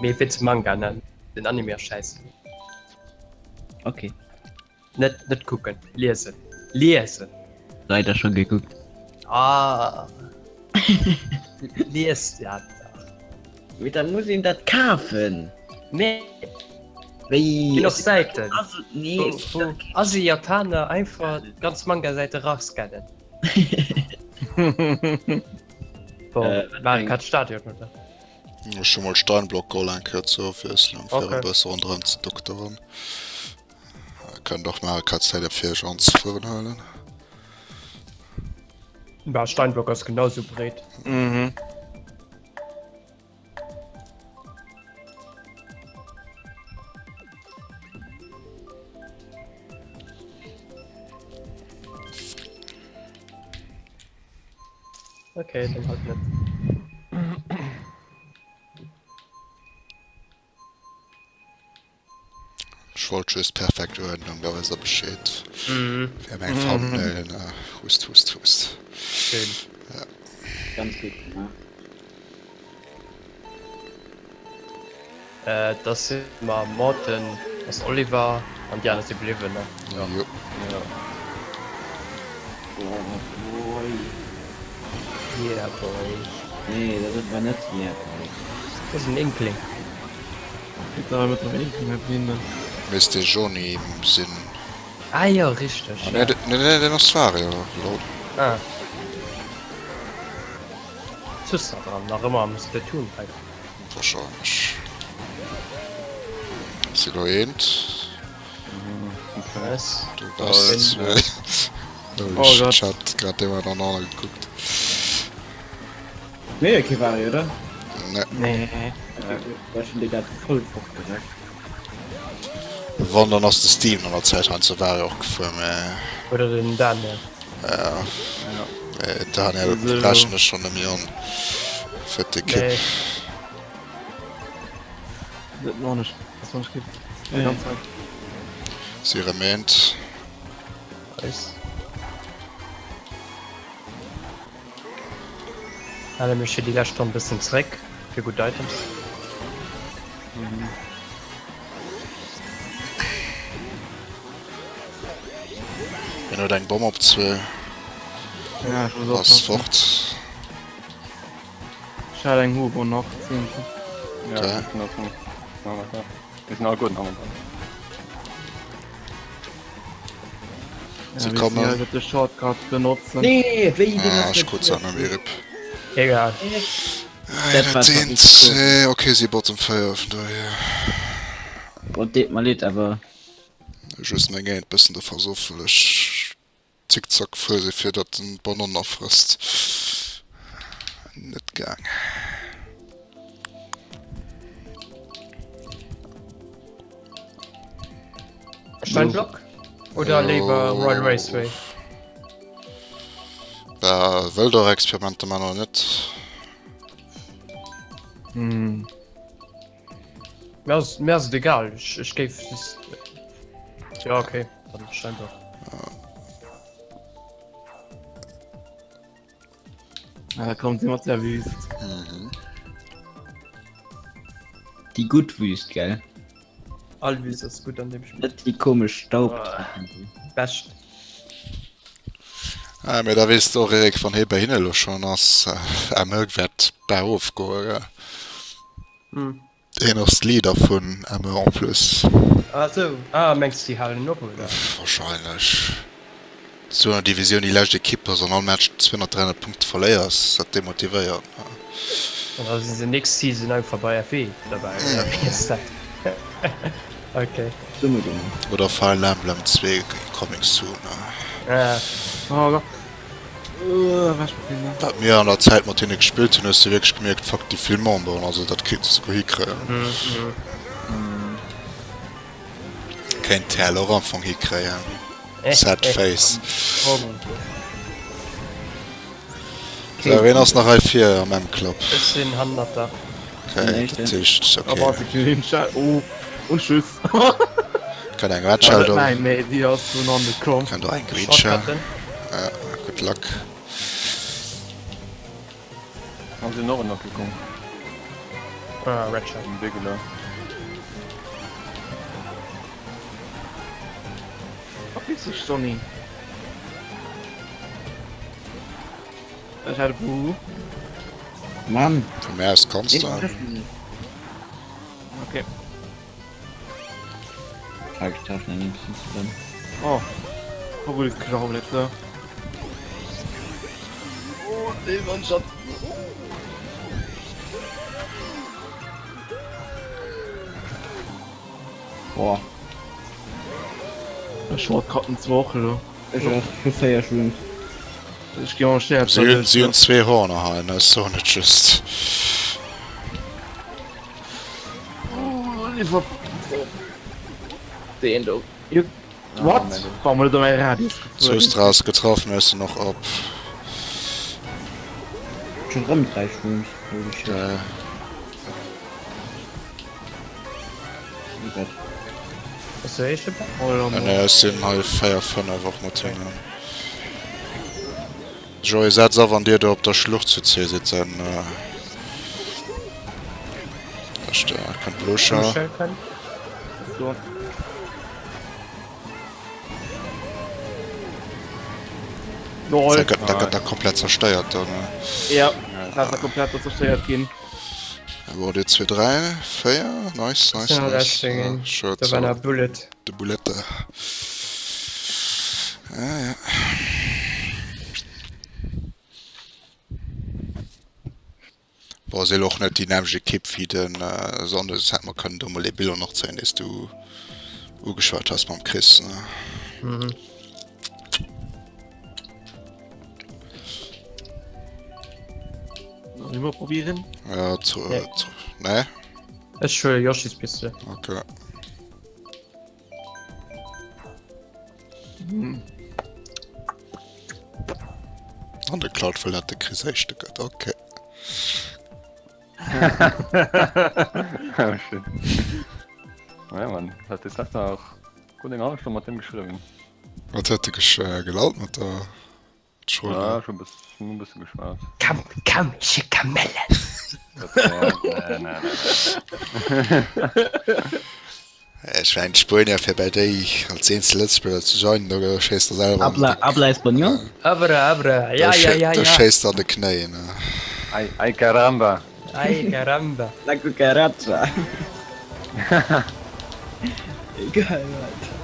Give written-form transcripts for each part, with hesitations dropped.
Mee fir ze Manga ne den Anime ass schäiss. Okay. Net net kucken, liesen. Liesen! Leider schon gekuckt. Ah. Lies dat dach. Mee da muss een dat kafen. Nee. Wéi? Ginn och Säiten. Also, nee, Wou, es gibt wou doch keng- Asi Japaner einfach ganz Manga-Säite rascannen. Bon, Äh, wat Mario eng- Kart Stadion, oder? Ech hu mol Steinblock geholl eng Kéier zur Ofwiesslung, fir Okay. e bësse ronderëm ze dokteren. Kënnt och Mario Kart Zäit op fir iech anzefueren huelen. Bah, Steinblock ass genau sou breet. Mhm. Okay, dann halt net. Ech wollt just perfekt Uerdnung, da weess der Bescheed. Fir meng Thumbnail, ne? Hust, hust, hust. Schön. Ja. Ganz gutt gemaach. Äh, das si mer Morten, ass Oliver an déi aner si bliwwen, ne? Jo. Jo. Oh boy. Yeah boy. Nee, dat war net yeah boy. Dat ass en Inkling. Misst dee Joni sinn. Ah jo, richteg. Ah nee, nee, nee, deen ass Wario, lol. Ah. Sussa dran, nach ëmmer am Splatoon Hype. Wahrscheinlech. Si lo eent. Nice. Du bass zwee. Oh Gott. Chat, grad dee mat an aner gekuckt. Nee, kee Wario, oder? Nee. Nee. War schon déi dat voll fortgerackt. Wann dann ass de Steven an der Zäit hei zu Wario och gefuer, mä. Oder den Daniel. Ja. Mä Daniel rechnen ech schon nemmi an fir d'Ekipp. Nee. Dat noch nicht. Das noch nicht gibt. Die ganze Zeit. Si remaint. Nice. Hale mech fir déi lescht Ronn bëssen zréck fir gutt Items. Hien huet eng Bomm op zwee. Ja, ich muss Ass fort. Ich hatte eng Hubo nach 10. Ja, okay. Wir sind all gut am Se kommen. Ja, de Shortcut benotzen. Nee, wéi den Ah, ech krut se an der Rip. Egal. Dat war Deen, zwar okay, si bottom 4 vun dohier. Boah, deet mer leed, awer. Just meng Géint bëssen de versoff, well ech Zickzack fuer si fir datt en d'Banann afrësst. Net gaang. Steinblock? Oder léiwer Royal Raceway? Bah, wëllt der Experimenter man oder net? Hm. Mir ass, mir ass et egal. Ech, ech géif just. Ja, okay. Dann Steinblock. Ah, da kommt sie mat der Wüst. Mhm. Déi gutt Wüst, gell? All Wüst ass gutt an dem Spill. Net déi komesch Staub. Bescht. Ah, mee da weess de och, Eric, wann hee bei hinne lo schonn ass, äh, ME wäert bergof goe, gell? Hm. Hien ass de Leader vun ME en plus. Ah sou, ah mengs de déi halen op oder? Wahrscheinlech. Sou an der Divisioun déi lescht Ekipp ass an all Match 200, 300 Punkte verléiers, dat demotivéiert ne? An da si se next Season einfach bei FE derbäi oder wéi ass dat? Ok. Oder Fire Emblem 2 coming soon ne? Ah. Oh Gott. Wat mir an der Zäit mat hinne gespillt hunn, hues de wierklech gemierkt, fuck, déi vill Memberen, also dat kéinte se souguer hikréien. Kéint TL och am Fong hikréien. Sad face. Sou, ween ass nach hei vir am M-Club? Ech sinn hannert der. Okay, dat heescht, okay. Und tschüss. Kënnt eng Red Shell do. Nein, nee, déi ass vun hanne komm. Kënnt och eng Green Shell. Ja, good luck. An sinn och ënnergekomm. Ah, Red Shell. Den Bigelow. Verpiss dech, Sonny. Ech hat e Boo. Mann! Vun mär aus kanns de. Okay. Fuck, ich tausche ein bisschen zusammen. Oh. Oh gut, geklaut, letzter. Oh, den One-Shot. Boah. Shortcutten zwar och elo. Ech och, ech hu 4 Shrooms. Ech gi och schnell Si hunn, si hunn zwee Horner hei, ne? Ech soen et just. Den do. What? Warum huet er mäi Radius gefuer? Zustra ass getraff, mee ech sinn och op. Ech hunn rëm 3 Shrooms, holy shit. Geil. Oh Gott. Ass du éischte Ben? Nee, nee, ech sinn hei 4, 5 och mat hinnen. Joé, setz a wann dir do op der Schlucht zu zwee sidd, dann Ech da kënnt Bluscher. Michel kënnt. So. Lol. Da gëtt da gëtt da komplett zerstéiert do, ne? Ja, dat ass komplett zerstéiert ginn. Bon, dir 2, 3, 4, nice, nice, Sinn halt nice. echt Ding. Ah, Schued, Da war nach Bullet. de Bulette. Ah, ja. Bon, ass elo och net déi nämmlecht Ekipp wéi de Sonndes, hätt mer kënnen do mol ee Bilan och zéien, dee s du ugeschwat has mam Chris, ne? Mhm. Soll ich mal probieren? Ja, zu, Nee. zu, ne? Ech huele Yoshis Pistole. Okay. Hm. An de Cloud wëll dat de Chris éischte gëtt, okay. Oh shit. Ja, Mann, hat de Seth nach gutt eng hallef Stonn mat dem geschriwwen. Wat huet de gesch gelallt mat der Schroeder? Ja, schon bëssen, e bësse geschwat. Komm, komm, ich Kamelle! Dat war, nee, nee, nee. Ech mengen d'Spuenier fir bäi déi als eenzel Lëtzebuerger ze joinen, do schéisst der selwer an Habla, de, habla español? Abra, abra, ja, ja, ja, do ja. schéisst der an de Knéi, ne? Ay, ay caramba! Ay caramba! La cucaracha. Geil, Alter.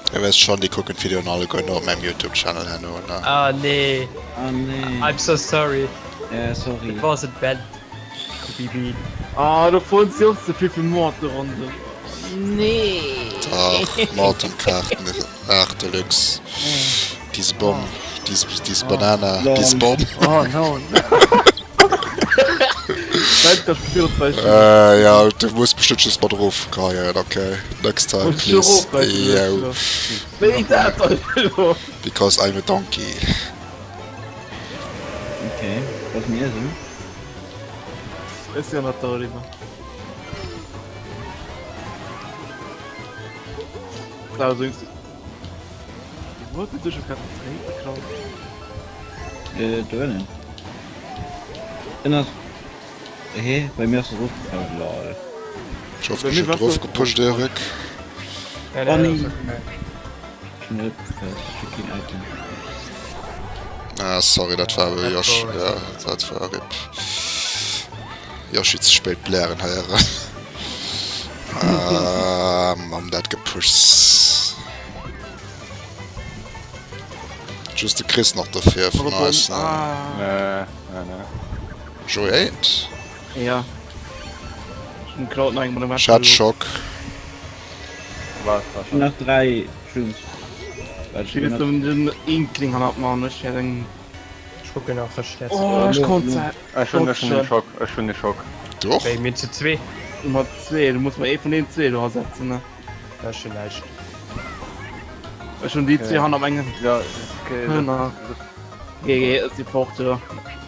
Dir wësst schon, déi kucken d'Videoen alleguer no op mengem Youtube Channel herno, ne? Ah nee, Ah nee. I'm so sorry. Ja, sorry. It wasn't meant to be mean. Ah, do fueren si och ze vill fir Morteronde. Nee. Dach, Mortenkaarten, ach Deluxe. Diese Bom, diese, diese Banana, diese Bom. Oh no. Äh, ja, du muss bestimmt just mal drauf geheien, okay. Next time, please. Yo. Wéi dat elo? Because I'm a donkey. Okay, was mir so? Ech sinn mat der Oliver. Wou huet de sech grad gedréint, de Clown? Äh, drinnen. En ass. Hä? Bei mir ass es ofgefall, lol. Ech hoff, ech hunn drauf gepusht, Erik. Nee, Oh nee, nee. das ist okay. Ech hunn net opgepasst, ech hu keen Item. Ah, sorry, dat war Dat Yoshi. war- Ja, dat war RIP. Yoshi ze spéit blären heieren. Ah, Mann, dat gepusht. Just de Chris nach derfir vun eis. Ah. Nee, nee, nee. Joey ain't. Ja. Ech hunn Cloud nach eng mat dem Chat Schock. War, war schon. Nach 3 Shrooms. Warte, Ich will jetzt den Inkling hannert man, ech hätt eng. Ech kucken nach verstärkt. Oh, ech konnt se. Ech hunn ech hunn den Schock, ech hunn de Schock. Doch. Wéi mir zu zwee. Mat zwee, du muss mer ee vun den zwee do ersetzen, ne? Ech hunn näischt. Ech hunn déi zwee hannert mengem. Ja, okay. Hënner. GG, ech si fort, jo. Ech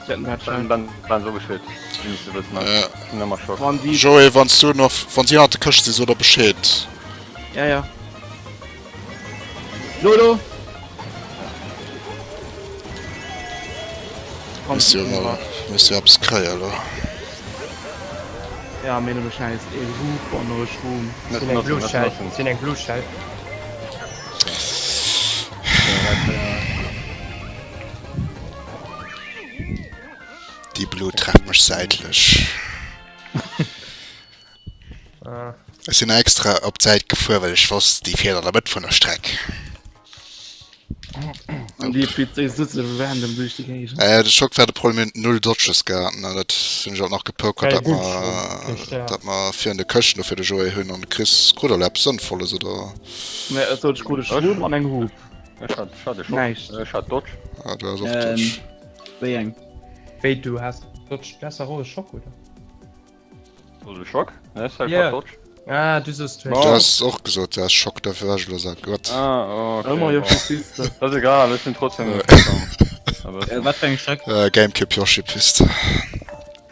hätt den Dann, dann, dann so Bescheed. Wéi du wëssen, Ja. ech hunn ëmmer Schock. Wann déi. Joey, wanns du nach, wann si hannert der Këscht sinn, so der Bescheed. Ja, ja. Lolo! Misst jo mol, misst jo eppes kréien elo. Ja, mee nëmme Schäiss, ee Hup an e Schroom. Sinn eng Blue Shell, sinn eng Blue Shell. Déi Blue trefft mech säitlech. Ech sinn extra op d'Säit gefuer, well ech wosst, déi fiert an der Mëtt vun der Streck. An déi flitt déi sëtze random duerch déi Géigend. Äh, de Schock war de Problem, mir hunn null Dodges gehat, ne? Dat hunn ech alt nach gepokert, dat mer, dat mer virun de Këschten do fir de Joé hunn. An de Chris krut elo eppes Sënnvolles, oder? Nee, ech sot, ech krut e Schroom an eng Hup. Ech hat, ech hat e Schock. Näischt. Ech hat Dodge. Ah, du has och Dodge. Wéi eng? Wéi, du has Dodge? Du has dach och e Schock, oder? So Schock? Ne, ech Ja. Dodge. Ah, du sos du Du has och gesot, du has Schock, dofir war ech elo esou, Gott. Ah, okay. Ëmmer bon. Yoshi Piste. Dat ass egal, ech sinn trotzdem Äh. Aber Äh, wat fir eng Streck? Äh, Gamecube Yoshi Piste.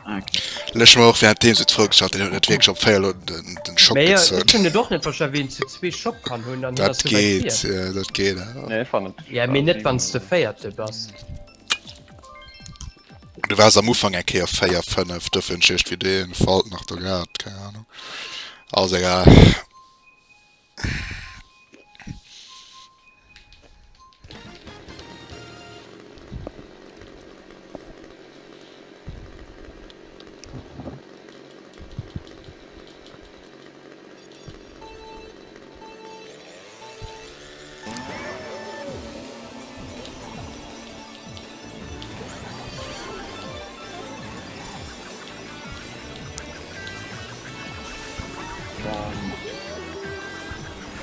Ah, okay. Lech mer och währenddeem se d'Fro gestallt, deen huet net wierklech op 4 elo den, den Schock Mee ja, ech gezunn. hunn et och net verstanen, wéi een zu zwee Schock kann hunn an hien Dat ass souwäit geet, vir. ja, dat geet awer. Nee, ech fannen. Ja, mee net wann s de Véierte bass. Du waars am Ufank eng Kéier 4, 5, dofir hunn ech iergendwéi dee Fault nach do gehat, keng Ahnung. Ass egal.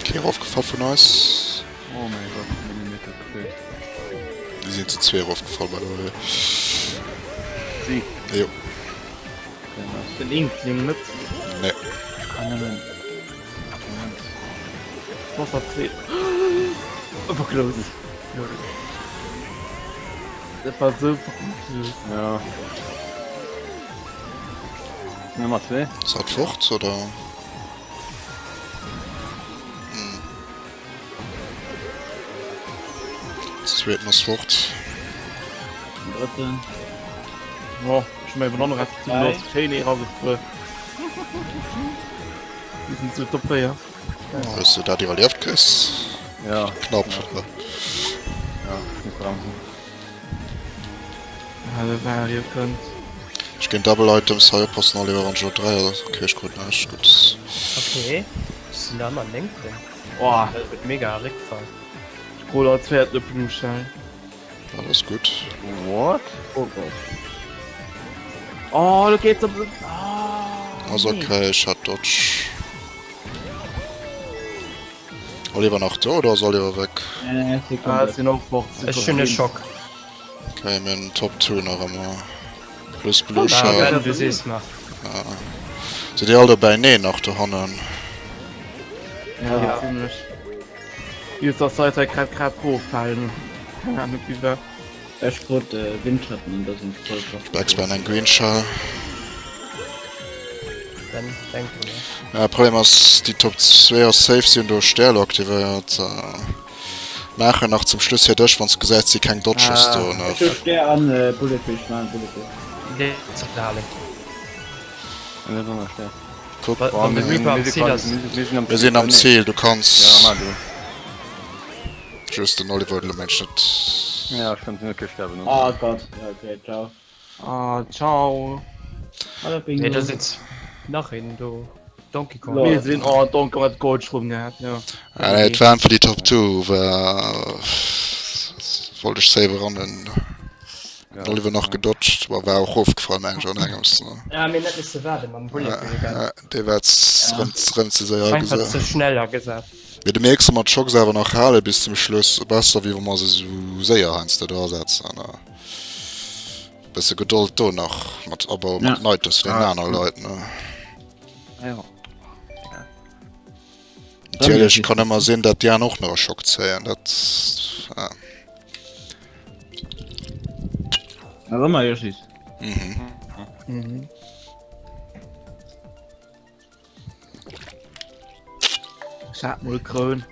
Kee erofgefall vun eis. Oh mein Gott, Millimeter gefehlt. Déi sinn zu zwee erofgefall, by the way. Si? Jo. Den Inkling net? Nee. Ech kann nëmmen. Moment. Wasser 2. War close. Dat war sou fucking close. Ja. Nummer 2. Ass dat fort oder? Hm. Zweeten ass fort. Den drëtten. Oh, ech hu meng Bananne respektiv elo ass schéin ee ragefuer. Mir sinn zu Top 4. Hues du dat iwwerlieft, Chris? Ja. Knapp. Ja, ja ech muss bremsen. Ah, de Vario kënnt. Ech ginn Double Items hei oppassen, Oliver, wann ech elo 3 oder. Okay, ech krut näischt. Gutt. Okay, ech sinn nach ëmmer néngten. Oh. Dat gëtt mega Réckfall. Ech krut als véierten e Blue Shell. Dat ass gutt. What? Oh Gott. Oh, lo geht's op. Oh, Ass okay, ech hat Dodge. Oliver nach do oder ass Oliver weg? Nee, nee, sie Ah, kommt. sinn och fort. Ech hunn e Schock. Okay, mir hunn Top 2 nach ëmmer. Plus Blue Ah, Shell. Ben, du sees mer. Sidd dir all dobäi? Nee, nach dohannen. Ja, ja. ziemlech. Just dass Side grad grad roffalen. Keine Ahnung wie war. Ech krut äh, Windschatten an dësem voll Backspin eng Green Shell. Ben, denk drun, ne? Ja, Problem ass, déi Top 2 ass safe, si hunn do Stäerlo aktivéiert. Maachen nach zum Schluss fir dech, wann s gesäis, si keng Dodges do, ne? Ech hu Stär an äh, Bulletfish, maachen Bulletfish. Dee ze halen. Mir sinn am Stär. Kuck. Wann de Reaper am Ziel ass. Mir sinn am Ziel, du kanns. Ja, mar du. Just den Oliver huet elo mensch net. Ja, stimmt, net gesterben. Oh Gott, okay, ciao. Ah, ciao. Hallo Bingo. Nee, da sitzt nach een do. Donkey Kong. Mir sinn oh, Donkey Kong hat Goldschrumm gehabt, ja. Ah, nee, et war einfach déi Top 2, war. Wollt ech safe eran. Den Oliver nach gedodged, war war och rofgefall meng ech an engems. Ne? Ja, mir net misse waarde mam Bullet Bill, gell? Ja, dee war rëm rëm ze séier Einfach agesat. ze schnell agesat. Mee du mierks, wa mer d'Schocks awer nach hale bis zum Schluss, besser wéi wa mer se sou séier heiansdo do asetzen. Ne? Bësse Gedold do nach mat abaue mat Ja. den Items vun den Ah, aner Leit. Ne? Ja. Natierlech kann ëmmer sinn, datt déi aner och nach e Schock zéien. Dat ja. Nach ëmmer Yoshis. Mhm. Mhm. Ich hab mol Kroun.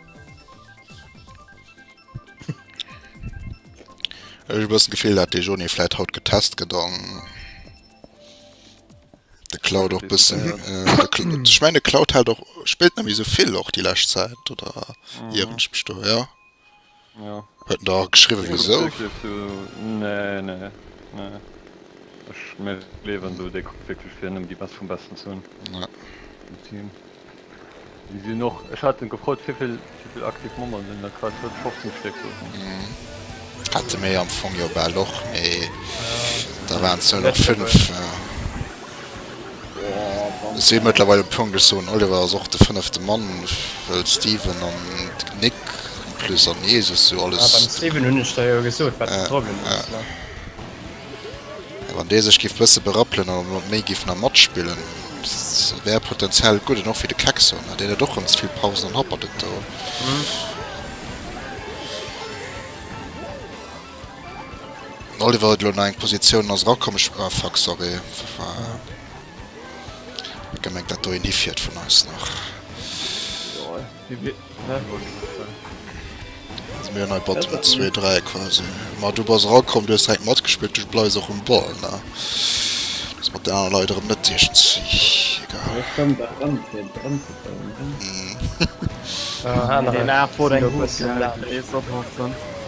Ech hu e bëssen d'Gefill, dat dee Joni vläit haut getest gëtt an de Cloud och bëssen. Ech mengen de Cloud hält och, spillt net méi sou vill och déi lescht Zäit, oder ieren ech mech do? Jo. Ja. Huet en der och geschriwwen wisou? Nee, nee, nee. Ech mir gleewen do, dee kuckt wierklech fir nëmmen déi Best vum Besten ze hunn am Team. Déi sinn och, ech hat en gefrot wéivill wéivill aktiv Memberen sinn der grad, huet 15 Stéck sot en. Hate mir am Fong jo bal och, mee da waren et nëmmen nach 5. Ech si mëttlerweil um Punkt, ech soen Oliver ass och de fënnefte Mann, well Steven an Nick en plus an Jesus sou alles. Beim Steven hunn ech der jo gesot wat de Problem ass, ne? Wann dee sech giff bësse berappelen a méi giff nach matspillen, wär potenziell gutt. An och fir de Kekso, ne, deen huet och rëm ze vill Pausen an happert et do. Den Oliver huet elo nach eng Positioun an ass erakomm. Ech, ah fuck, sorry. Hat gemengt dat do een hifiert vun eis nach. Also mir hunn hei Bottom 2, 3 quasi. Ma du bass erakomm, du hues direkt matgespillt, du bleifs och um Ball, ne? Dat ass mat den anere Leit erëm net iergendwéi. Egal. Ech koum da ran fir dran ze kommen.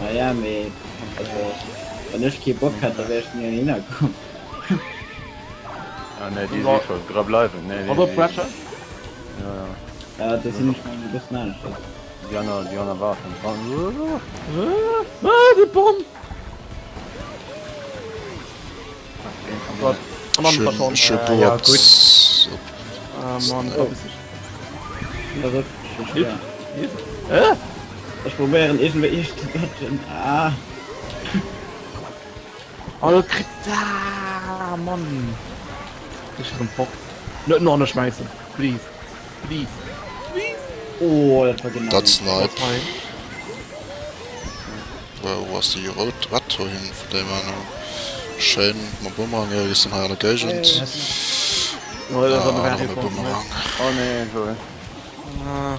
Ah ja, mee also wann ech kee Bock hätt, da wär ech ni heihinner komm. Ah nee, déi si scho dra bleiwen. Nee, nee, nee. Ja, ja. Ja, do sinn ech mol e bëssen aneschters. Déi aner, déi aner waarden dran. Ah, déi Bomm! Schön, schön Ja, Boot. gutt. Ah, Mann, da bist du. Dat ass scho schwéier. Ech probéieren iergendwéi iech ze dodgen. Ah! Oh, dat kritt. Ah, Mann! Ech rëm fort. Net no anne schmäissen. Please. Please. Please. Oh, dat war genau. Dat Snipe. Fein. Wou ass déi rout Wat dohin vun deem aner? Schéin mam Bumerang iergendwann hei an der Géigend. Oh, dat war Ah, de nach e Bumerang. Oh nee, Joé. Ah.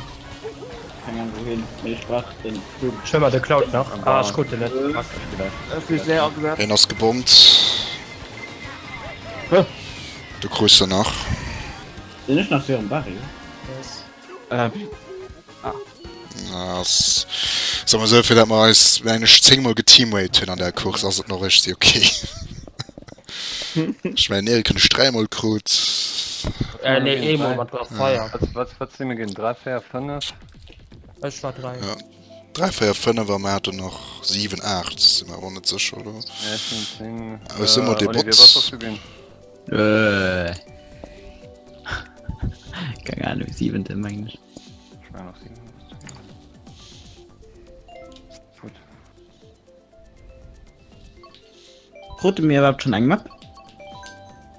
Keng Ahnung wouhin, mee ech brauch den Flug. Ech huel mer de Cloud nach. Ah, ech krut en net. Fuck. Ech si séier agesat. Een ass gebommt. Huh? Du krus se nach. Sinn ech nach virum Barry? Yes. Äh, wéi? Ah. Na, ass, soe mer esou, fir dat mer eis mengen ech 10 mol geteamweight hunn an der Course, ass et nach iergendwéi ok. Ech mengen Erik hunn ech 3 mol krut. Äh, nee, eemol mat der Feier. Wat, wat, wat si mir ginn? 3, 4, 5? Ech war 3. Ja. 3, 4, 5 a mer haten nach 7, 8, si mer awer net sécher elo. Nee, ech sinn 10. Awer si mer dee Olivier, Bot. wat bass du ginn? Äh. Keng Ahnung, siwente mengen ech. Ech mengen och 7. Gutt. Krute mir iwwerhaapt schon eng Map?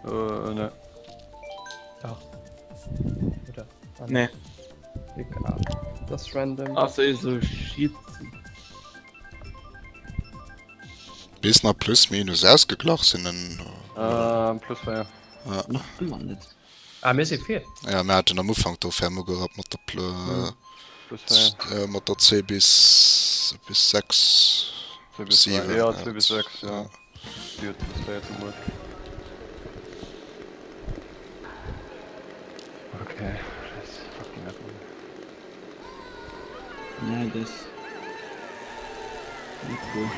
Äh, ne. Dach. Oder? Ah, Nee. Egal. Das ist random. Ass eh sou shit. Bis nach plus minus ausgeglach sinn en. Äh, plus 4. Ja. Nach ëmmer net. Ah, mir si vir. Ja, mir haten am Ufank do ferm ugerappt mat der Pl Plus 4. äh, mat der C bis bis 6. 2 bis 3. 7. Ja, 2 bis 6, ja. Déi huet plus 4 zu Buert. Okay, scheiß fucking Map, Mann. Ja, das. Nicht cool.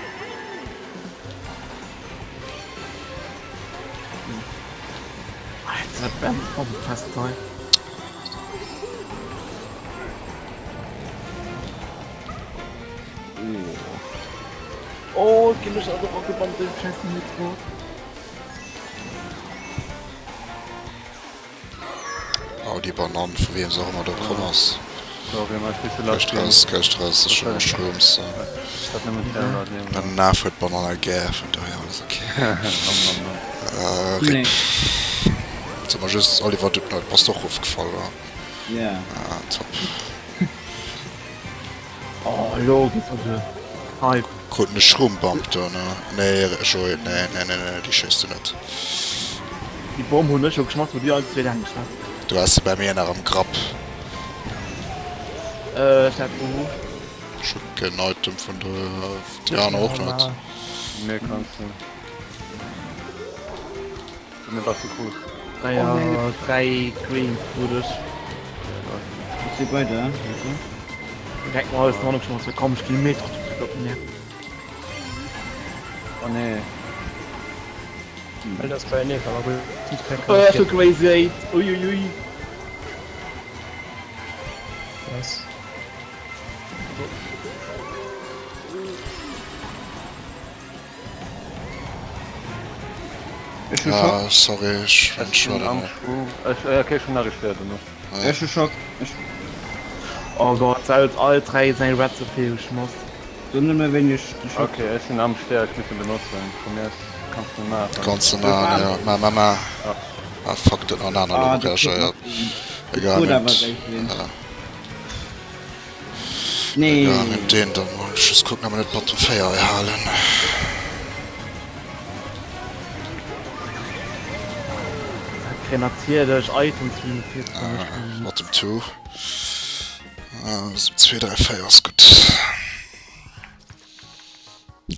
Alter, dat wär och fest hei. Oh, ginn ech also och gebannt den scheiß Metro. Oh, déi Banann, vu wiem se och ëmmer do komm ass. Sorry, ma ech wisse Kee lass ginn. Stress, kee Stress, ech hunn Mushrooms. Dat nëmmen d'Herr nehmen. Den Naf huet Bananne gär, vun dohier alles ok. Nom nom nom. Äh, Nee. RIP. Sag mal just, Oliver, du bass och ofgefall, oder? Ja. Ah, top. Oh, lo geht's also. Hype. Kruten e Schroombump do, ne? Nee, Joé, nee, nee, nee, nee, déi schéiss du net. Déi Bomm hunn ech jo geschmass, wou dir all zwee laang geschwat. Du has se bei mir nach am Grapp. Äh, ech hat Uhu. Ech hu keen Item vun der, déi aner och net. Mir kanns du. Mir was du krus. 3 oh, 3 Greens krut ech. Ich seh bei der. Direkt mal alles noch schon komm ich geh mit. Oh nee. Well das bei nee, aber gut. Oh, schon crazy 8. Uiuiui. Was? Ech hu Ah, Schock. sorry, ech Ech sinn am Schuh. Ech, äh, okay, ech hunn nach ee Schwäert elo. Ech hu Schock. Ech. Oh Gott, se huet all 3 säi Red ze vill geschmoss. So nëmme wéi ech de Schock. Okay, ech sinn am Stär, ech muss en benotzen. Vu mir aus kanns du maachen. Kanns du maachen, jo. Ma, ma, ma. Ah, fuck, dat huet nach en aner Ah, elo de reagéiert. Egal, Krut awer nimmt. säi Green. Ja. Nee. Egal, nimmt deen dann mol. Ech just kucken, ob mer net Bottom 4 hei halen. Dat kréien natierlech Items wéi um 14. Ah, Bottom 2. Ah, 2, 3, 4 ass gutt.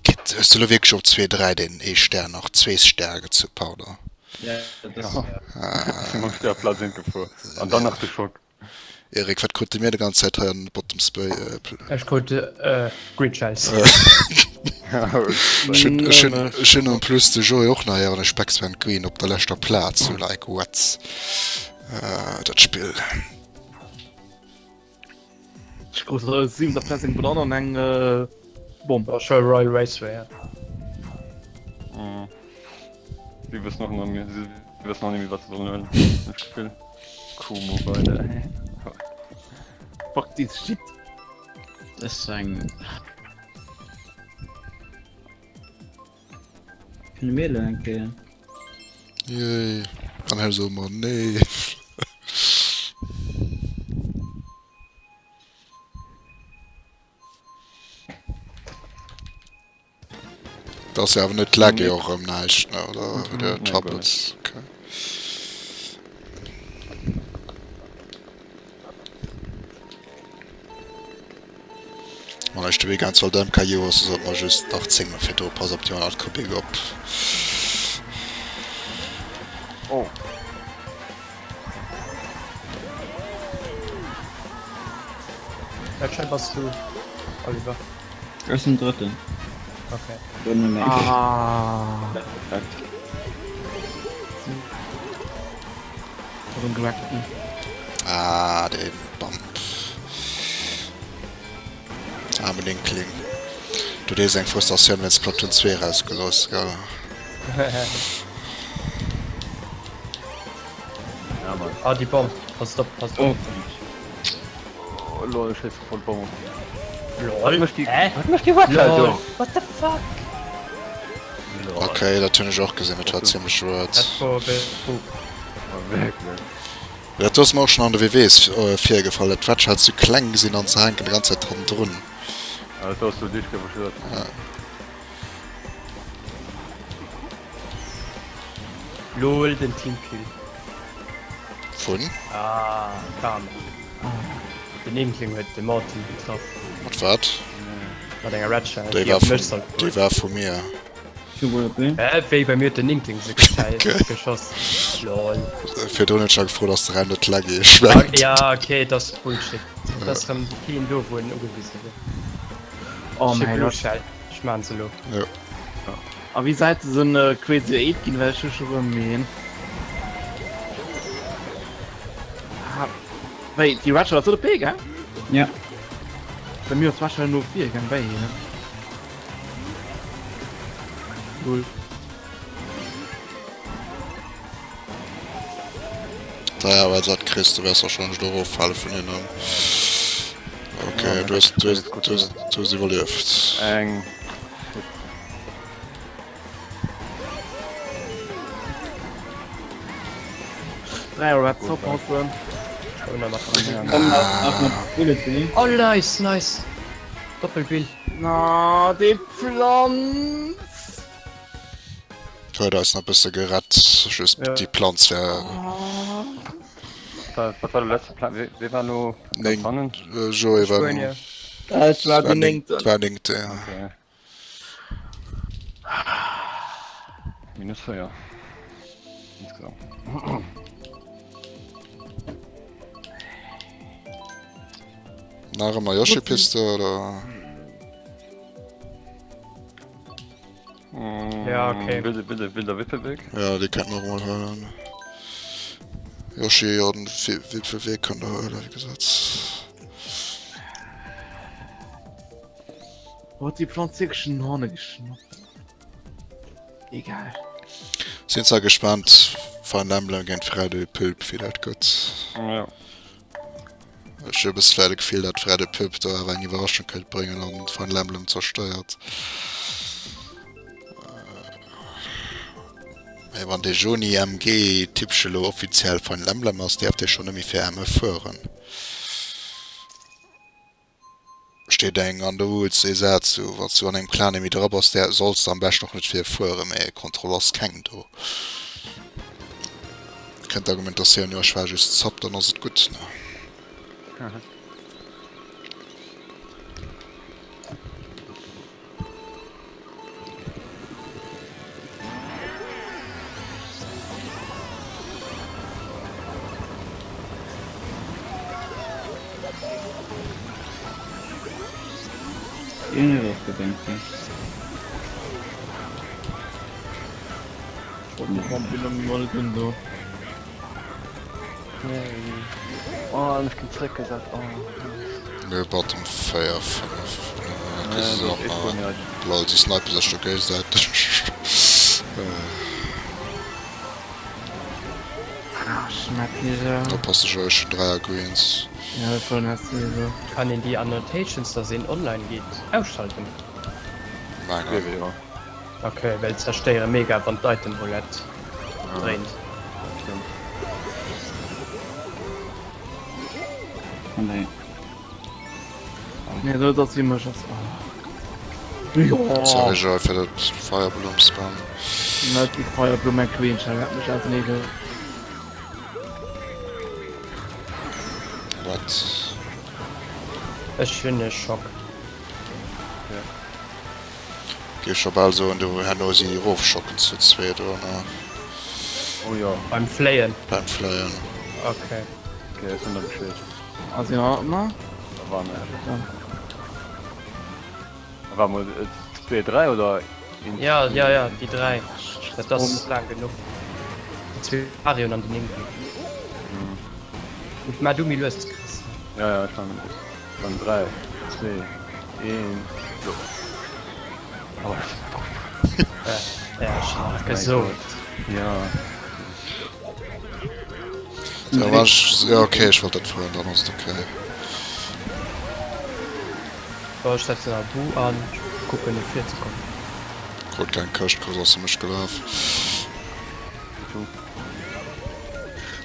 Kit, hues du lo wierklech op 2, 3 deen ee Stär nach, zwee Stär gezu, pardon? Ja, dat ass. Ech sinn mam Stär Platz 1 gefuer. An dann nach de Schock. Erik, wat krute mir de ganz Zäit hei an Bottom Spay? Ech krut Green Shells. Ech hunn, ech hunn, ech hunn en plus de Joé och nach héieren, ech Specs went Green op der leschter Plaz, so like what? Dat Spill. Ech krut op der siwenter Plaz eng Banann an eng Bomm. War scho Royal Raceway, ja. Si wëssen och nach méi, si wëssen och net méi wat se sollen huelen, hunn ech d'Gefill. Kumo bei der. Fuck this shit. Dat ass eng. Kënne mir elo eng Kéier? Yay. An hei soe mer nee. Dat ass jo awer net laggy och erëm näischt, ne, oder? Wéi de Nee, guer net. Tablets. Okay. Wann ech de Weekend soll de MKU ass, sollt mer just nach 10 Mol virdru pass op déi 100 Kubik op. Oh. Wat bass du, Oliver? Ech sinn Drëtten. Okay. Ah. Perfekt. Erëm gerackt ginn. Ah, den Bump. Aarmen Inkling. Du dees eng Frustratioun wéinst Splatoon 2 rausgelooss, gell? Ja, Mann. Ah, déi Bomb. Passt op, passt op. Oh. Oh, lol, ech schéisse voll d'Bomm op. Lol. Wat mécht déi, Hä? wat mécht déi Website do? Lol. What the fuck? Lol. Okay, dat hunn ech och gesinn, dat war zimmlech weird. Dat wor Betrug. Oh, wierklech. Dat do ass mer och schonn an de WWs virgefall, dat d'Wetsch halt sou kleng sinn an se hänken déi ganz Zäit hannendrun. Ja, dat do ass sou dicht gewasch. Ja. Lol, den Teamkill. Vun? Ah, Karma. Den Inkling huet de Martin getraff. Mat wat? Mat enger Red Shell, Déi déi war op mech vun, sollt déi goen. war vu mir. Hä, wéi bei mir huet den Inkling se geschoss. Lol. Virdrun hunn ech scho gefrot, ass de Raum net laggy? Ech mengt. Ja, okay, dat ass Bullshit. Dat ass rëm keen do, wou en ugewise wier. Oh Ech hu mäi Blue Gott. Shell, ech maan se elo. Jo. A wéi Säite sinn Crazy 8 ginn, well ech hu scho rëm een. Ah, wéi, déi Red Shell ass op P, gell? Ja. Bei mir ass Red Shell no vir gaang, wéi, ne? Lol. Naja, well dat kriss du wäers wahrscheinlech do eroffale vun hinnen. Okay, du hues, du hues, du hues, du hues iwwerlieft. Eng. Oh nice, nice. Doppelbill. Na déi Planz! Huet eis nach bësse gerett, just déi Planz wär. Wat war de letzte Plan? Wee war lo ganz hannen? Joé war Ech war den néngten. War néngte, ja. Okay. Minus 4. Insgesamt. Nach ëmmer Yoshi-Piste oder? Ja, okay. Wilde, wilde, wilder Wipfelweg. Ja, déi kënnt mer och mol huelen. Yoshi an Wipfelweg kënnt der huelen, wéi gesot. Wo hat die Pflanze wirklich schon Horne geschnappt? Egal. Sinn zwar gespannt, Fire Emblem géint Freddy Pulp, wéi dat gëtt. Ja. Ech hu e bësse vläit e Gefill, dat Freddy Pulp do awer eng Iwwerraschung kéint bréngen an Fire Emblem zerstéiert. Mee wann dee Joni MG Typche lo offiziell Final Emblem ass, däerf dee schonn net méi fir ME fueren. Steet eng an de Rules ee Saz sou, wanns du an engem Clan nemmi dra bass, där solls de am beschten och net fir e fueren, mee Kontroll ass keng do. Kënnt d'Argumentatioun, jo ech war just Sub, dann ass et gutt, ne? Irgendwie was gedenkt ginn. Do. Oh, ech ginn zréckgesat. Oh. Nö, Bottom 4, 5. Lol, si snipen sech do géigesäiteg. Oppassen, ech hunn 3 Greens. Kann een déi Annotations, dass een online geet, ausschalten? Mengen. Ok, well zerstéiere mega wann d'Item Roulette dréint. Nee, dat ass wéi mech ass. Sorry Joy fir dat Firebloom Spam. Net déi Firebloom eng Queen Shell hat mech ausenee ge. What? Ech hunn e Schock. Géif scho bal soen, do herno si erofschocken zu zweet oder? Oh jo. Beim Fléien? Beim Fléien. Okay. Okay, ech hunn der Bescheed. Also ja, na? Da war mir. Da war mol 2, 3 oder? Ja, ja, ja, déi 3. Dat ass laang genuch. Déi zwee Marion an den Ingi. Mm. Mar du méi lues, Chris. Ja, ja, ech war méi lues. Dann 3, 2, 1, go. Oh, Ja, ech hun nach gesot. Ja. Ja, war ech, ja okay, ech wollt dat froen, dann ass et okay. Bon, ech setzen Abu an, kucken no vir ze kommen. Krut keng Këscht, krut ass se mech gelaf.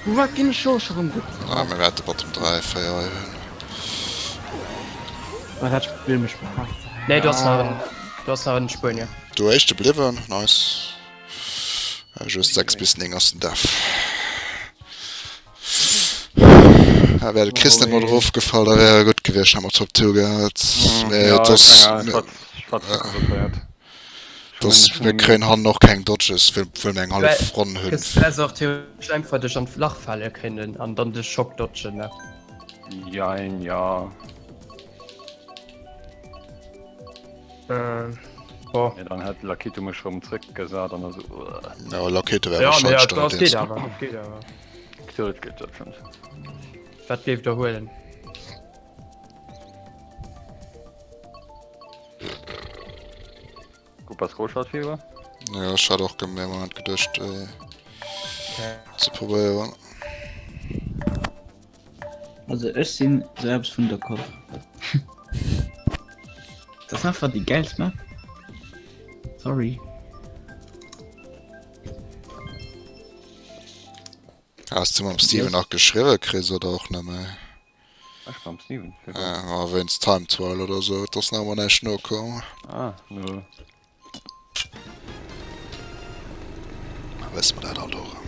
Wat ginn ech scho rëm getraff? Ah, mir wäerte Bottom 3, 4 hei hunn. Ah, dat Spill mécht mer Haass. Nee, du hast nach en, du hast nach en Spuenier. Du éischte bliwwen, nice. Just 6 bis 9 ass den Def. Da wär de Chris net mat erofgefall, da wär e gutt gewiescht, hätt mer Top 2 gehat. Mee Ja, et ass, ech mengen, ech hat konzentriert. dass mir kréien hannen och keng Dodges, well well mir eng hallef Ronn hunn. Chris, du häss och theoretesch einfach dech an d'Lach fale kënnen an dann de Schock dodgen, ne? Jein, ja. Äh, boah. Ja, dann hätt Lakitu mech rëm zréckgesat an da sou. Uah. Ja, Lakitu wär Ja, nee, wahrscheinlech dat dann geet deen. awer, dat geet awer. Theoretesch geet dat schon. Wat géif der huelen? Koopas Großstadtfieber? Ja, ech hat och gem Moment geduecht äh, ze probéieren. Also ech sinn sou eppes vun d'accord. Dat ass einfach déi geilst Map. Sorry. Has du mam Steven nach geschriwwen, Chris, oder och nëmme? Ech mam Steven? Ja, wéinst Time Trial oder sou, et ass nach ëmmer näischt nokomm. Ah, no. Da wësse mer dat alt och erëm.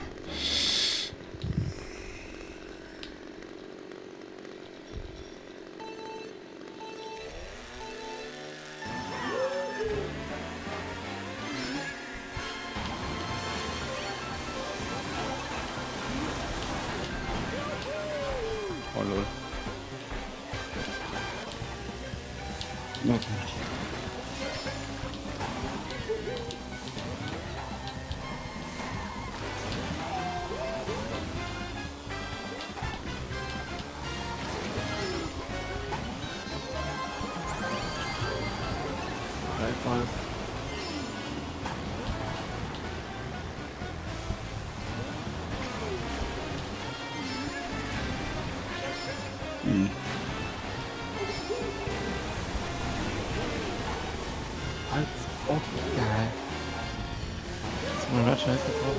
Oh lol. Als ob, geil. Ist mein Red Scheiße drauf?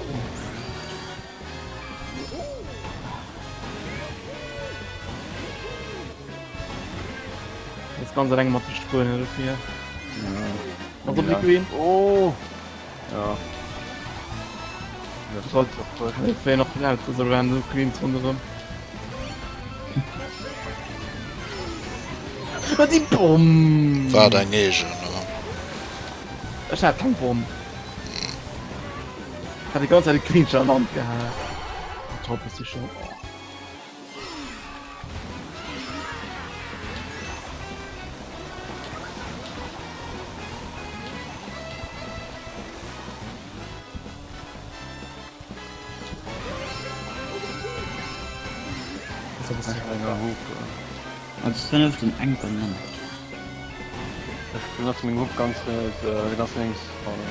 Das ganz eng mat de Spuren dofir. Ja. Also ja. Green. Oh! Ja. Das sollte Das wäre noch laut, also wären so Greens rundherum. Ah, die Bomm! War deng eegen, oder? Ech hat keng Bomm. Hat die ganze Zeit Queen schon an Land gehabt. Top ist die schon. Oh. Als fënneften eng Banann. Ech benotze meng Hupp ganz äh, ganz lénks vorne.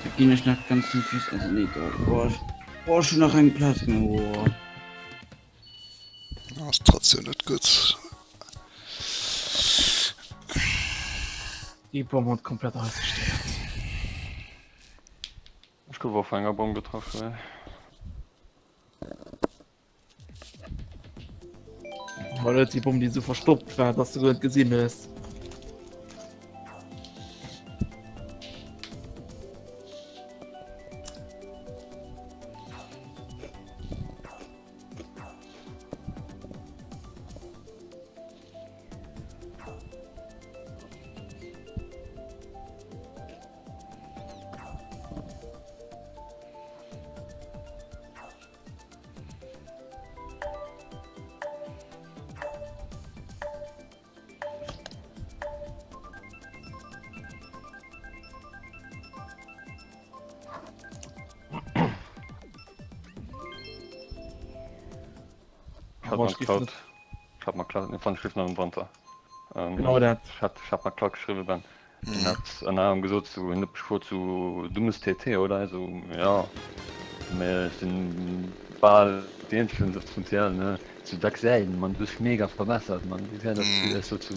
Da ginn ech nach ganz zum Schluss, also nee, do, boah, ech, boah, ech hunn nach eng Plaz gemaach, boah. Ass trotzdem net gutt. Déi Bomm huet komplett alles zerstéiert. Ech gouf och vu enger Bomm getraff, ey. War dat déi Bomm, déi sou verstoppt war, dass du guer net gesinn hues? Ich hab mal geklaut. Ich hab mal geklaut, ne, fand ich nach dem Wanter. Ähm, Genau dat. Ich hat, ich hab mal Cloud geschrieben, Ben. Den hat an einem gesot zu, hin hab ich zu dummes TT, oder? Also, ja. Mä ech sinn bal déi eenzeg vun TL, ne? Zu dack säin, man, du hues dech mega verbessert, man. Wéi wär dat, wéi so zu,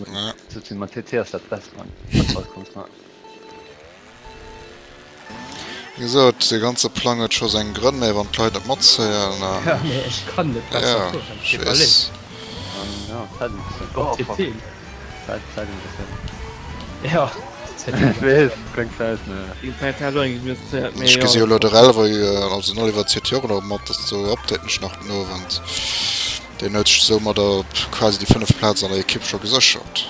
so zu, man, TT ass dat Best, man, wat rauskommst, man. Wéi gesot, dee ganze Plang huet scho seng Grënn, mä wann d'Leit net matzéien. Ja, mee ech kann net besser Ja, fueren, ech tut mer leed. weess. An ja, Zäit e bëssen. Op Oh, fuck. TT. Zäit, Zäit e bëssen. Ja, Zäit Ech weess, kléngt schäiss, mä. Déi Zäit hat elo eng gewëss Zäit, mee Ech jo. gesi jo elo de Relway, also den Oliver zitt jo och elo mat, dat updaten ech nach den Owend. Deen huet sech soumadder quasi déi 5 Plaz an der Ekipp scho geséchert.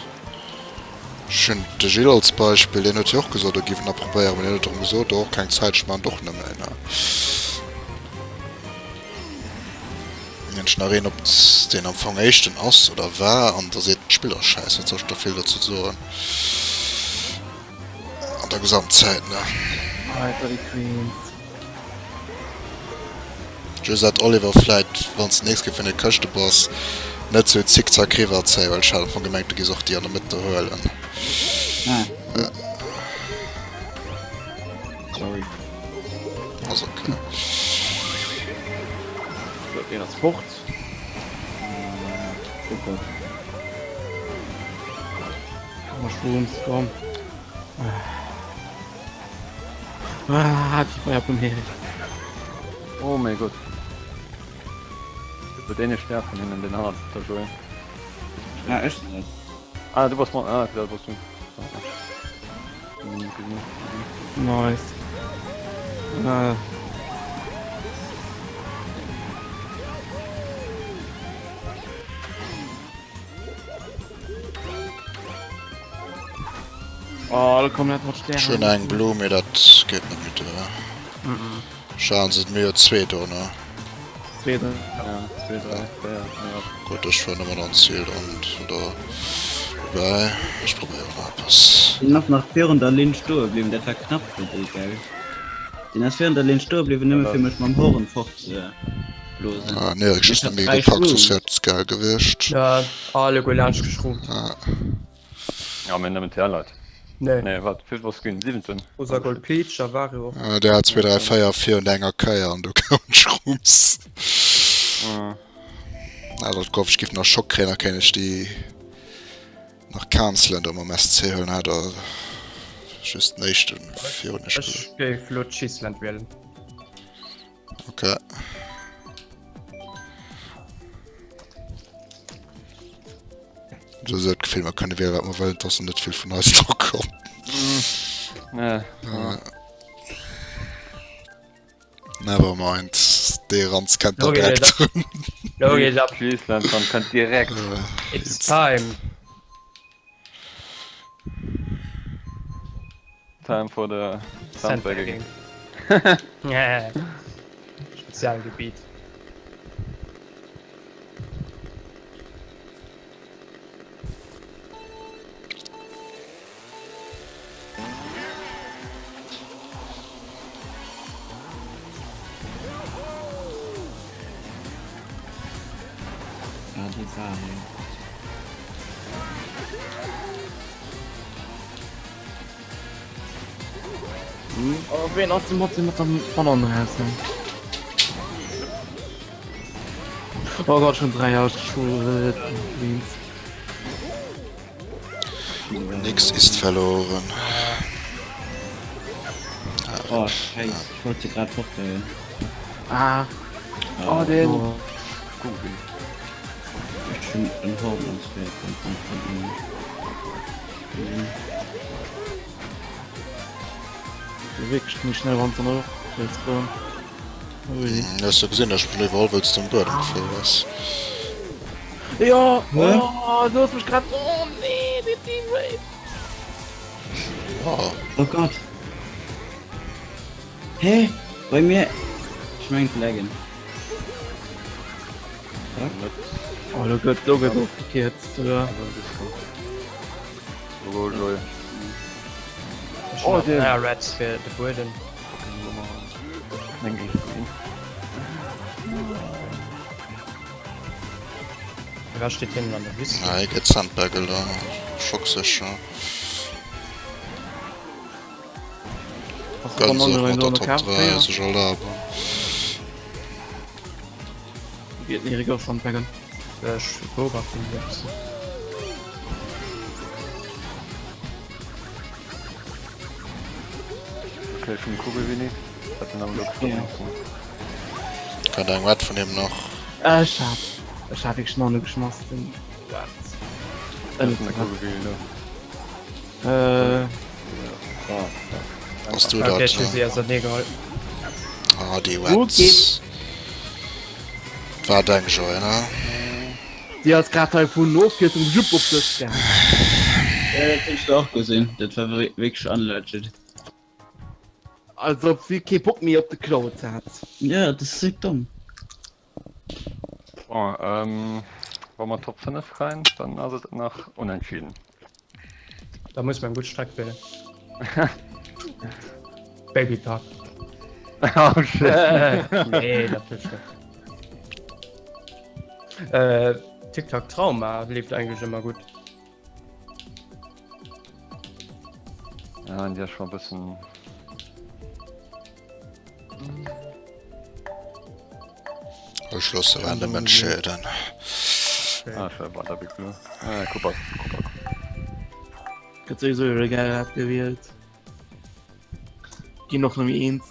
Ech hunn de Gilles als Beispill, deen huet jo och gesot, e giff et nach probéieren, mee deen huet erëm gesot, oh, keng Zäit, ech maachen et och net méi, ne. Mensch nach een op deen am Fong éischten ass oder war an da seet d'Spill ass schäiss, wat soll ech da vill dozou soen an der Gesamtzäit, ne. Alter, déi Queens. Josette Oliver Vläit wann s de nächst Kéier vun de Këschte bass net sou zickzack riwwer zéien, well ech hat am Fong gemengt du giss och déi an der Mëtt do huelen. Ah. Sorry. Ass ok. So, deen ass fort. Oh Gott. Komm, Shrooms, komm. Ah, die Feuerblume hier. Oh mein Gott. Wird eine Stärke von hinten den hat der Joel. Ja, echt nicht. Ah, du warst mal. Ah, da warst du. Nice. Äh. Oh, da kommen net mat Ech Stären. hunn eng Blue, mee dat geet net méi duer. Schauen se mir jo zwee do, ne? Zwee, dräi. Ja, zwee, dräi, véier, ja. Gutt, ech fueren ëmmer an d'Ziel dann, oder woubäi, ech probéieren nach eppes. Deen ass nach virun der Linn stoe bliwwen, dat war knapp fir déi, gell? Deen ass virun der Linn stoe bliwwen, nëmme fir mech mam Horn fort ze blosen. Ah, nee, ech Ech just hat net méi dräi gepackt, soss Shrooms. wär et geil gewiescht. Ja, alleguer laanscht geschrummt. Ja. Ja, mir nëmmen TL-Leit. Nee. Nee, wat, wéi vill ass ginn? 17? Rosa Gold Peach a Wario. Äh, der hat 2, 3, 4 virun enger Kéier an du koum d'Schrumms. Mhm. Ah, dat gouf, ech giff nach Schock kréien, da kéint ech déi nach cancelen do mam SC huelen, hat er just den éischten virun ech. Ech géif lo d'Schießland wielen. Okay. Du hues d'Gefill, mer kënne wiele wat mer wëllen, dass net vill vun eis dra kommt. Nee. Never mind. Dee Ranz kennt da Lo geet direkt et ab. drun. Lo geet et ab. Please, Land kënnt direkt. It's time. Time for the sandbagging. Sandbagging. Spezialgebiet. Ah, déi war hei. Oh, ween ass de Motzi mat der Banann raus? Oh Gott, schon 3 Jahre Schule. Nix ist verloren. Oh, scheiße. Ich wollte gerade fortgehen. Ah. Oh, den. Oh. Ech hunn en Horn als Pferd an Wierklech méi schnell wann se och Ui. Hues du gesinn, ech bin iwwerall wëlls du um Buedem gefuer bass. Jo oh, du hues mech grad oh nee, dee Teammate. Oh. Oh Gott. Hä? Bei mir? Ech mengen d'Laggen. Oh, lo gëtt lo gëtt ofgekierzt, oder? Oh, den ah, Reds fir de Buedem. Wat steet hinnen an der Wüste? Nei gëtt Sandbagel da. Schocksécher. Gönn sech mat der Top 3 sech erlaben. Geet den Erik och Sandbaggen? Ech beobachten déi e bëssen. Okay, ech hunn Kugelwilli. Hat den awer elo geschlossen. Kennt eng Wett vun him nach. Ech hat ech hat wierklech nach net geschmass den Wat? Kugelwilli lo. Äh. Bass du dat? Okay, ech hu si ausernee geholl. Ah, déi Wets. War deng Joy, ne? Déi ass grad hei vun Ofkierzung jupp op dech gaang. Ja, dat hunn ech do och gesinn. Dat war wierklech unlegit. Als ob si kee Bock méi op de Cloud hat. Ja, dat ass esou domm. Bon, ähm, wa mer Top 5 rein, dann ass et nach unentschieden. Da muss man gutt Streck wählen. Baby Park. oh shit. nee, natürlich net. Äh, TikTok Trauma lebt eigentlich immer gut. Ja, die ist schon ein bisschen. Ech loosse random entscheeden. Ah, ech war der Big Blue. Ah, Cooper, Cooper. Gëtt souwisou iwwer egal wat gewielt. Ginn och nëmme eens.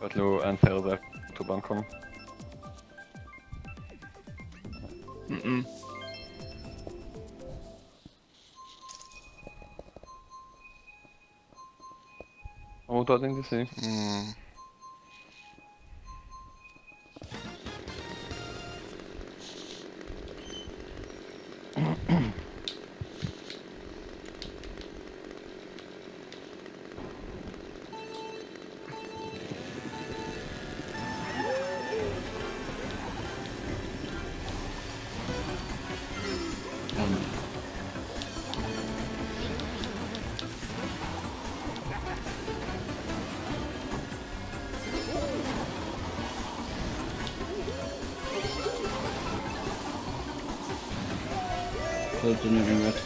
Wat lo unfair ass, Autobahn kommen. Mhm. Oh, da den DC. Mm. Den huet eng Red.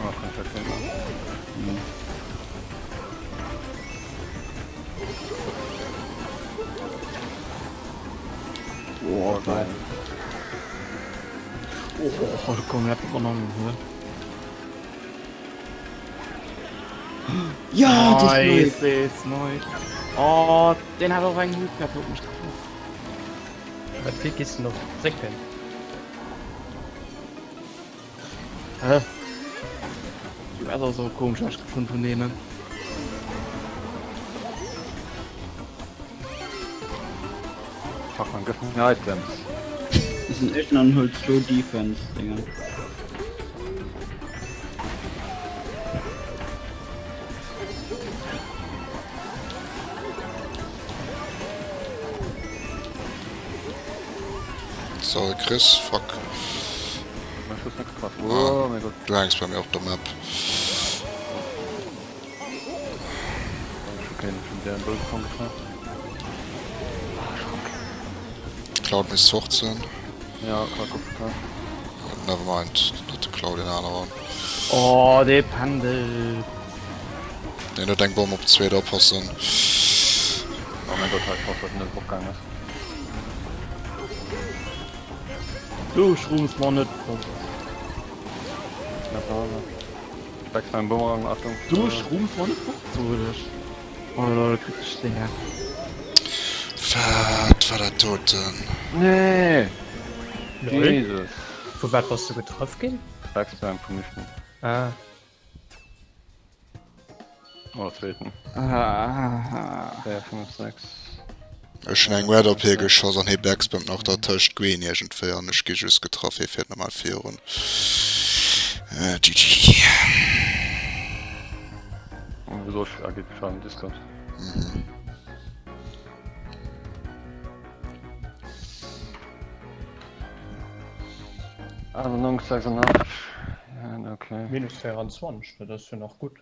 Oh, kann ich ja Ja. Oh, geil. Oh, komm, dat übernommen, ne? Ja, das Nice, ist neu. Oh, den hat och eng Hut gehabt, huet mech getroffen. Wat fir gees du noch drécken? Hä? Du hast auch so komisch hast gefunden von denen. Fuck man, gëff mir Items. Ist ein echt an holt Slow Defense Dinger. Sorry Chris, fuck. Mein Schuss net getraff. Oh mein Gott. Du hängs bei mir op der Map. Cloud misst fort sinn. Ja, Cloud gouf getraff. Nevermind, net de Cloud, deen aneren. Oh, dee Pendel. Deen huet eng Bomm op zweet, oppassen. Oh mein Gott, ich hoffe, dass net opgaangen ass. Du schrums mer net fort. Back beim Bumerang, Achtung. Du schrums mer net fort, so ech. Oh lol, krieg ich den her. Wat war dat doten? Nee! Lol. Jesus. Vu wat bass du getraff ginn? Backspam vum Mischen. Ah. Oh, zweeten. Ah. 4, 5, 6. Ech hunn eng Red op hie geschoss an hie backspammt nach dertëscht d'Gwen iergendwéi an ech gi just getraff, hie fiert normal virun. GG. Wieso ah, geht schon Discord. Mhm. Also 86. Ja, okay. Minus 24, dat ass jo nach gutt.